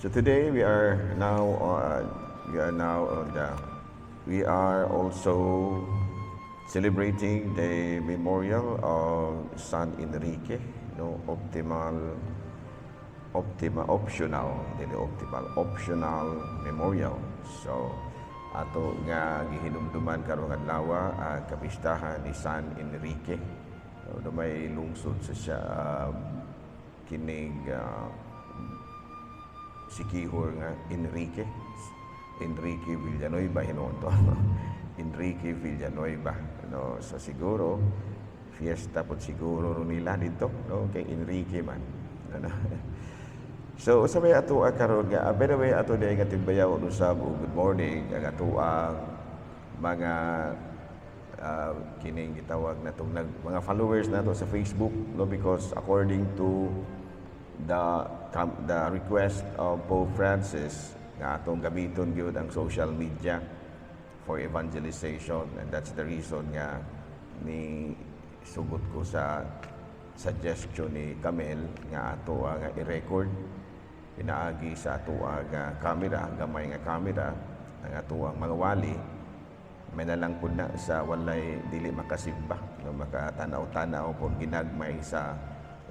So today we are now on the we are also celebrating the memorial of San Enrique, no, optimal optima optional, dili optimal, optional memorial. So ato nga gihinumduman karong adlaw ang kapistahan ni San Enrique. So, may lungsod sa siya kining sikihor nga Enrique. Enrique Villanueva hinuon to. Enrique Villanueva, no? So siguro fiesta pod siguro ro nila dito, no, kay Enrique man, ano. So sa may ato karon nga by the way, ato diay nga timbayaw usab ug good morning ang ato ang mga kining gitawag natong mga followers nato sa Facebook, no, because according to the request of Pope Francis nga atong gamiton gyud ang social media for evangelization, and that's the reason nga ni sugot ko sa suggestion ni Camel nga ato ang i-record pinaagi sa ato ang camera, gamay nga camera, ang ato ang mga wali. May na lang pud na sa walay dili makasimba, no, makatanaw-tanaw kung ginagmay sa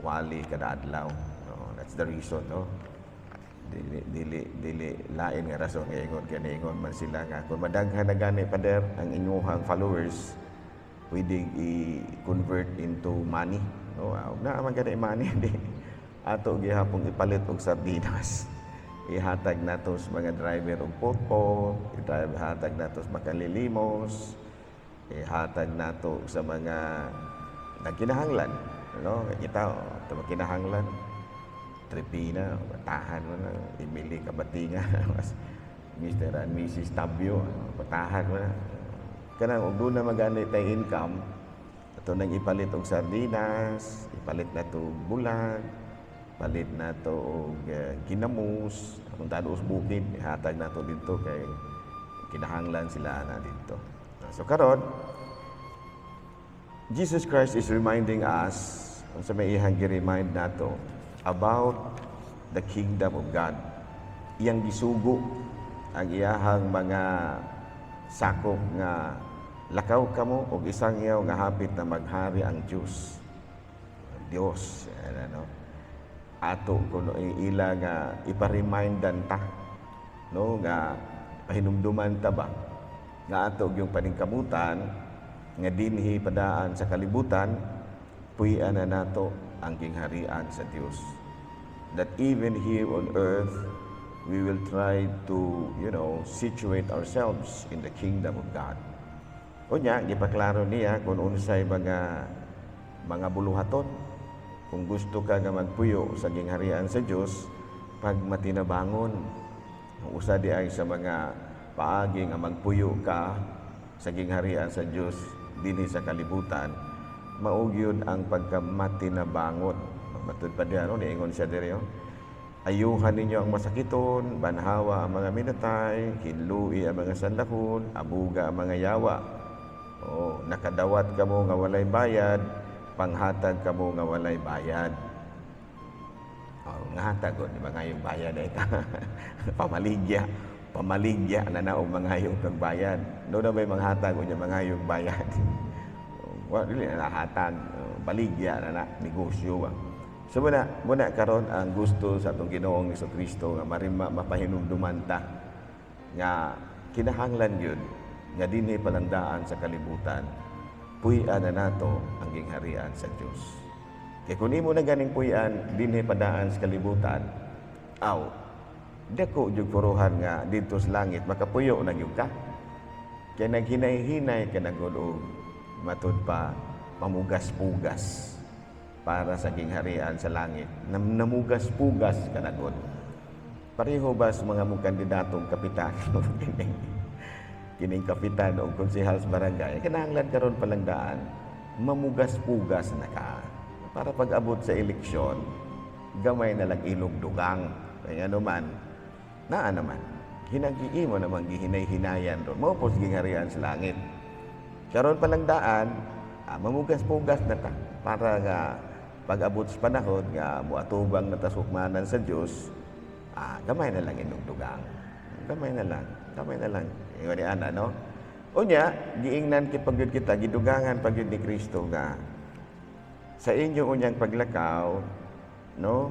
wali kada adlaw, no? That's the reason, no? Dili dili dili lain nga rason nga ingon kay ingon man sila nga kung madaghan na gani, pader, ang inyuhang followers, pwede i-convert into money, no? Na man gani money, di ato gihapon ipalit og sardinas, ihatag nato sa mga driver og potpot, i-drive hatag nato sa makalilimos, ihatag nato sa mga nagkinahanglan, no? Kita oh, kinahanglan Tripina, batahan mo na, Emily Kabatinga, Mr. and Mrs. Tabio, batahan mo na. Kanang og doon na magani tay income, ato nang ipalit og sardinas, ipalit na to bulag, palit na to og ginamos, kung tados bukid, ihatag na to dito kay kinahanglan sila na dito. So karon, Jesus Christ is reminding us, unsa may iyang gi-remind nato about the kingdom of God. Iyang gisugo ang iyahang mga sakop nga lakaw kamo og isangyaw nga hapit na maghari ang Dios. Dios, ano? Ato kuno ila nga ipa-remindan ta, no, nga pahinumduman ta ba nga ato yung paningkamutan nga dinhi padaan sa kalibutan, puy-an na nato ang gingharian sa Dios, that even here on earth we will try to situate ourselves in the kingdom of God. Unya gipaklaro niya kung unsay mga buluhaton kung gusto ka nga magpuyo sa gingharian sa Dios. Pag matinabangon, ang usa di ay sa mga paagi nga magpuyo ka sa gingharian sa Dios dinhi sa kalibutan, mao gyud ang pagkamatinabangon. Matud pa diyan, no, niingon siya diri, oh. Ayuhan ninyo ang masakiton, banhawa ang mga minatay, hinlui ang mga sanlahon, abuga ang mga yawa. Oh, nakadawat kamo nga walay bayad, panghatag kamo nga walay bayad. Oh, nga hatag di ba ngayong bayad ay ta? Pamaligya. Pamaligya na na og mangayong kag bayad. Do na ba'y manghatag unya mangayong bayad? Wa dili na nahatag, baligya na na negosyo ba. So muna karon ang gusto sa atong Ginoong Kristo nga marima mapahinumduman ta nga kinahanglan gyud nga dinhi palandaan sa kalibutan, puy-an na nato ang gingharian sa Dios. Kay kung imo na ganing puy-an dinhi padaan sa kalibutan, aw dako jud puruhan nga didto sa langit makapuyo na gyud ka. Kay naghinay-hinay ka na gud og matud pa mamugas-pugas para sa gingharian sa langit. Namugas-pugas ka na gud. Pareho ba sa mga mong kandidatong kapitan? Kining kapitan o konsehal sa barangay, kinahanglan karon palang daan, mamugas-pugas na ka. Para pag-abot sa eleksyon, gamay na lang ilog dugang. Kaya naman, naa naman, hinagi mo naman gihinay-hinayan ron. Mao po sa gingharian sa langit. Karon palang daan, mamugas-pugas na ta para nga pag-abot sa panahon nga muatubang na ta sukmanan sa Dios, Ah, gamay na lang inyong dugang. Gamay na lang. Gamay na lang. Ingon ni ana, no? Unya, giingnan ki pagyud kita, gidugangan pagyud ni Kristo nga sa inyong unyang paglakaw, no?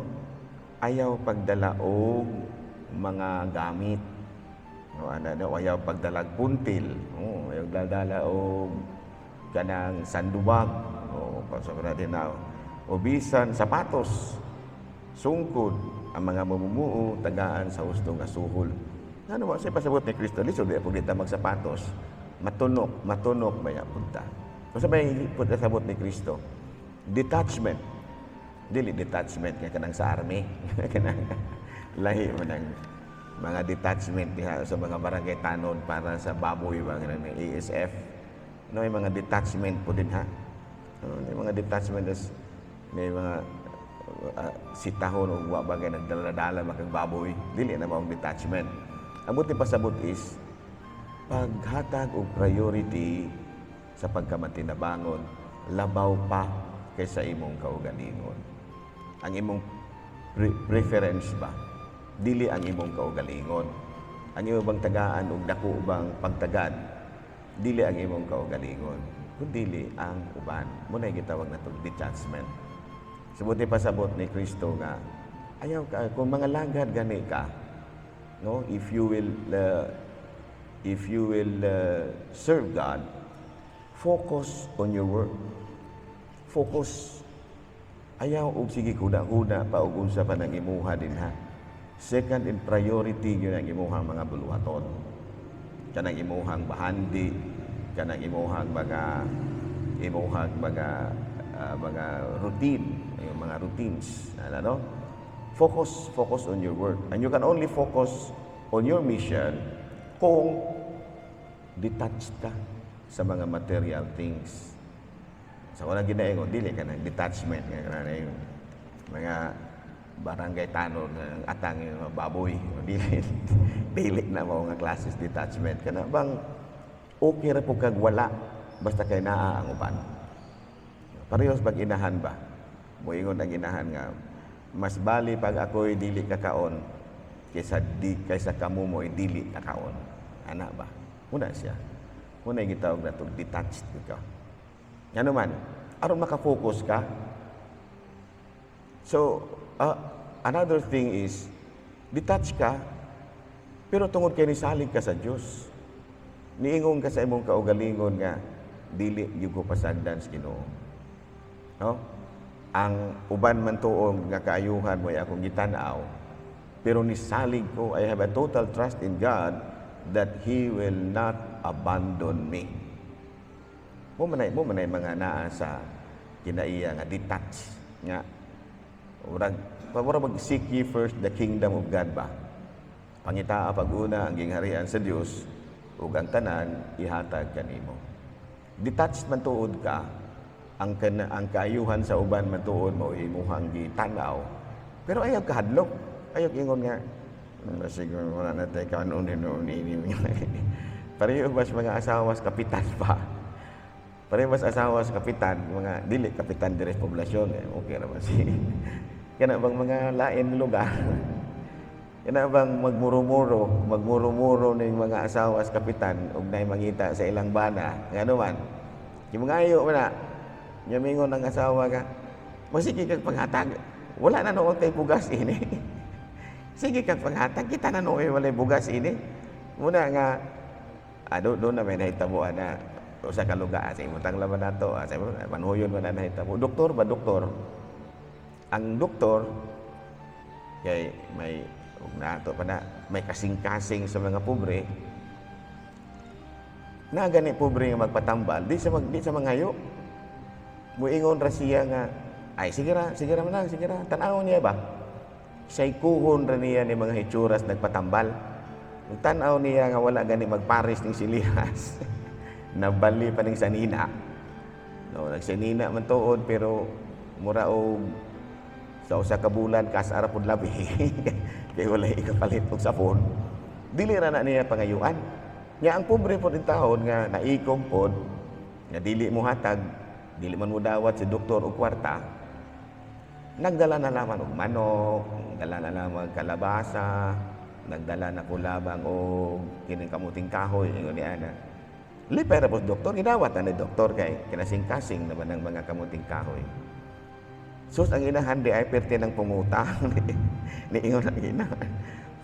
Ayaw pagdala og mga gamit. No, ana, no, ayaw pagdalag puntil, no, ayaw dala og kanang sandubag, o pa natin na o bisan sapatos, sungkod ang mga mamumuo tagaan sa husto nga suhol. Ano ba sa pasabot ni Kristo? Lisod di pud ta magsapatos. Matunok, matunok ba ya punta. Kung sa may pasabot ni Kristo, detachment. Dili detachment nga kanang sa army. Kanang lahi man ang mga detachment diha sa mga barangay tanod para sa baboy ba nga ASF. No, may mga detachment po din ha. No, may mga detachment is may mga sitahon o wa bagay nagdala-dala makag baboy. Dili na maong detachment. Ang buti pasabot is paghatag og priority sa pagkamatinabangon labaw pa kaysa imong kaugalingon. Ang imong preference ba? Dili ang imong kaugalingon. Ang imong bang tagaan og dako bang pagtagad? Dili ang imong kaugalingon, kundi ang uban. Mao na gitawag natong detachment. Sabuti pasabot ni Kristo nga ayaw ka kung mga lagad gani ka, no, if you will serve God, focus on your work. Focus. Ayaw og sige huda-huda pa og unsa pa nang imuha din ha. Second in priority yun ang imuhang mga buluhaton. Kanang imuhang bahandi, kanang imuhang mga routine, yung mga routines, ano, no? Focus, focus on your work. And you can only focus on your mission kung detached ka sa mga material things. Sa wala ginaingon, dili ka ng detachment nga kana yung mga barangay tanod nga atang yung mga baboy. Dili dili na mao nga classes detachment kana bang okay ra pud kag wala basta kay naa ang uban. Parehas pag inahan ba? Moingon ang inahan nga mas bali pag ako'y dili kakaon kaysa di kaysa kamo mo'y dili kakaon. Ana ba? Muna siya. Muna yung gitawag na detached ka. Ano man, aron maka-focus ka. So, another thing is, detach ka, pero tungod kay nisalig ka sa Dios. Niingon ka sa imong kaugalingon nga, dili gyud ko pasagdan sa Ginoo. No? Ang uban man tuong nga kaayuhan mo ay akong gitan-aw, pero nisalig ko, I have a total trust in God that He will not abandon me. Mo manay mga naa sa kinaiya nga detach nga murag murag mag seek ye first the kingdom of God ba. Pangitaa pag-una ang gingharian sa Dios ug ang tanan ihatag kanimo. Detached man tuod ka, ang kaayuhan sa uban man tuod mo imuhang gitan-aw. Pero ayaw kahadlok. Ayaw ingon nga siguro wala na tayo kanon ni. Pareho ba sa mga asawa sa kapitan pa? Pareho ba sa asawa sa kapitan, mga dili kapitan dire sa poblasyon, eh, okay ra ba si kana bang mga lain lugar? Kana bang magmurumuro, magmurumuro ning mga asawa sa kapitan ug nay mangita sa ilang bana, ngano man? Yung mga ayo man na, nyamingon ang asawa ka, masige kag panghatag. Wala na noon tay bugas ini. Sige kag panghatag, kita na nooy walay bugas ini. Muna nga, do na may nahitabuan na usa ka lugar sa imong laban nato, sa imong manhuyon man na nahitabo. Doktor ba, doktor? Ang doktor kay may ug nato pa na may kasing-kasing sa mga pobre na gani pobre nga magpatambal, di sa mangayo. Muingon ra siya nga, "Ay, sige ra man lang, sige ra." Tan-awon niya ba? Saykuhon ra niya ni mga hitsuras nagpatambal. Tan-aw niya nga wala gani magpares ning silihas. Nabali pa ning sanina. No, nagsanina man tuod pero mura og sa usa ka bulan kas ara pud labi. Kay wala ikapalit og sapon. Dili ra na niya pangayuan. Nya ang pobre pod intawon nga naikom pod nga dili mo hatag, dili man mo dawat si doktor og kwarta. Nagdala na lamang og manok, nagdala na lamang kalabasa, nagdala na ko lamang og kining kamuting kahoy, ingon ni ana. Lipay ra po doktor, gidawat na ni doktor kay kinasing-kasing naman ang mga kamuting kahoy. Sus, ang inahan di ay perti ng pungutang ni ingon ang inahan.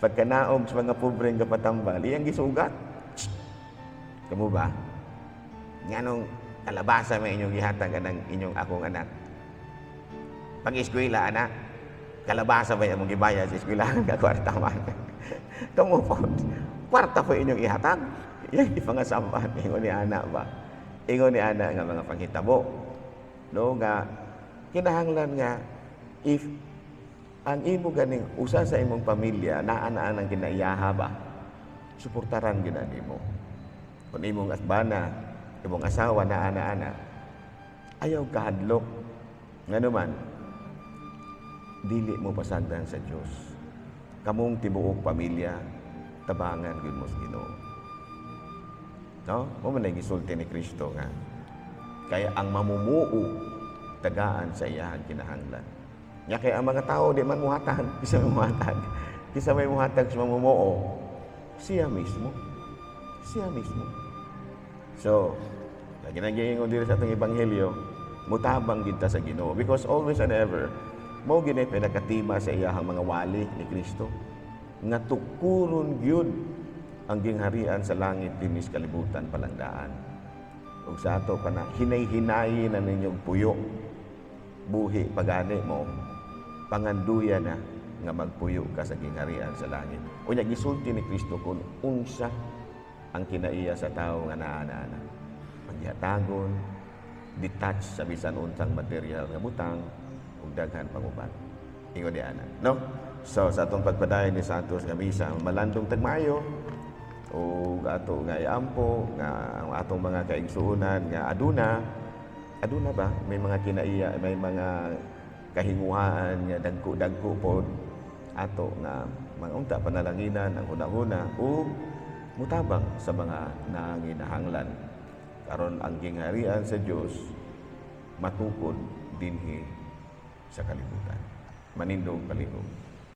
Pagkanaog sa mga pobreng kapatambal, iyang gisugat. Kamo ba? Nganong kalabasa may inyong gihatag anang inyong akong anak? Pag-eskwela, anak, kalabasa ba yung gibayad sa eskwelahan ka kwarta man? Kamo po, kwarta po inyong ihatag. Yan ipangasampan. Ingon ni ana ba? Ingon ni ana nga mga panghitabo. No, nga kinahanglan nga if ang imo ganing usa sa imong pamilya naa na ang kinaiyaha ba, suportaran gina nimo. Kung imong asbana, imong asawa naa na ana, ayaw kahadlok. Ngano man, dili mo pasagdan sa Dios. Kamong tibuok pamilya, tabangan gyud mo sa Ginoo. No? Mo man gisulti ni Kristo nga kaya ang mamumuo tagaan sa iyahang kinahanglan. Nya kay ang mga tao di man muhatag, kinsa may muhatag. Kinsa may muhatag sa mamumuo, siya mismo. Siya mismo. So, lagi na giingon diri sa atong ebanghelyo, mutabang gid ta sa Ginoo because always and ever mao gini pinakatima sa iyahang mga wali ni Kristo nga tukuron gyud ang gingharian sa langit dinhi sa kalibutan palangdaan. Ug sa ato pa na hinay-hinayi na ninyong puyo, buhi pagani mo, panganduya na nga magpuyo ka sa gingharian sa langit. Unya gisulti ni Kristo kung unsa ang kinaiya sa tao nga naa na. Paghihatagon, detach sa bisan unsang material nga butang ug daghan pang uban. Ingon ni ana, no? So sa atong pagpadayon ni sa atos nga misa, malandong tagmayo ug ato nga iampo nga ang atong mga kaigsuonan nga aduna aduna ba may mga kinaiya, may mga kahinguhaan nga dagko-dagko pod, ato nga mga unta panalanginan ang hunahuna ug mutabang sa mga nanginahanglan karon ang gingharian sa Dios matukod dinhi sa kalibutan. Manindog palihog.